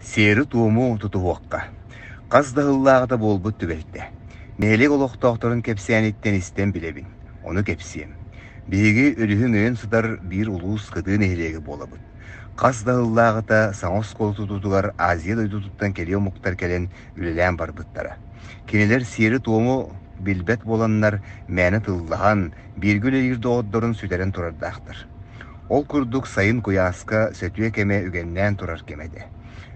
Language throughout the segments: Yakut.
Сиэри-туому тутуһуохха. Хас да сыллааҕыта буолбут түбэлтэ. Нэһилиэк олохтоохторун кэпсээниттэн истэн билэбин, ону кэпсиэм. Биһиги өрүһү өҥөйөн сытар биир улуус кытыы нэһилиэгэ буолабыт. Хас да сыллааҕыта саҥа оскуола тутуутугар Азия дойдутуттан кэлии омуктар кэлэн үлэлээн барбыттара. Кинилэр сиэри-туому билбэт буоланнар мээнэ тыллаһан, бииргэ үлэлиир доҕотторун сүтэрэн турардаахтар. Ол курдук сайын куйааска сөтүө кэмэ үгэннээн турар кэмэ этэ.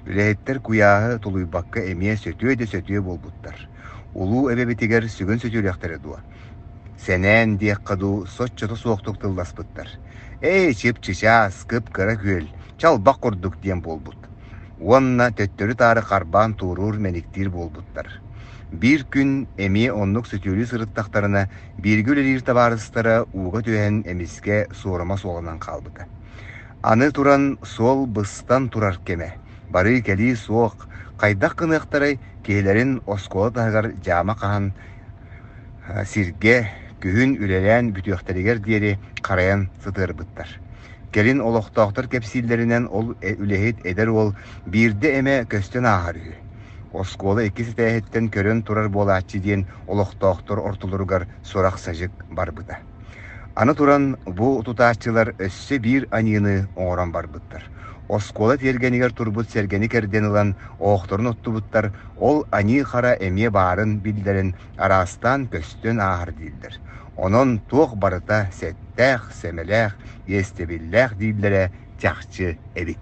Үлэһиттэр куйааһы тулуйбакка эмиэ сөтүө да сөтүө буолбуттар. Улуу эбэбитигэр сүгүн сөтүөлүөхтэрэ дуо? Сэнээн диэххэ дуу, соччото суохтук тылласпыттар. Эй, чып-чычаас, кып-кыра күөл, чалбах курдук диэн буолбут. Уонна төттөрү-таары харбаан туоруур мэниктиир буолбуттар. Биир күн эмиэ оннук сөтүөлүү сырыттахтарына, бииргэ үлэлиир табаарыстара ууга түһэн эмискэ суорума суоланан хаалбыта. Аны туран суол быстан турар кэмэ, барыы-кэлии суох, хайдах гыныахтарай, киһилэрин оскуола таһыгар дьаама хаһан сиргэ күһүн үлэлээн бүтүөхтэригэр диэри харайан сытыарбыттар. Кэлин олохтоохтор кэпсииллэринэн ол үлэһит эдэр уол биирдэ эмэ көстөн ааһар үһү. Оскуола иккис этээһиттэн көрөн турар буолааччы диэн олохтоохтор ортолоругар сурах-садьык барбыта. Аны туран, бу тутааччылар өссө биир аньыыны оҥорон барбыттар. Оскуола тиэргэнигэр турбут сэргэни кэрдэн ылан оһохторун оттубуттар, ол аньыы-хара эмиэ баарын биллэрэн араастаан көстөн ааһар дииллэр. Онон туох барыта сэттээх, сэмэлээх, иэстэбиллээх дииллэрэ чахчы эбит.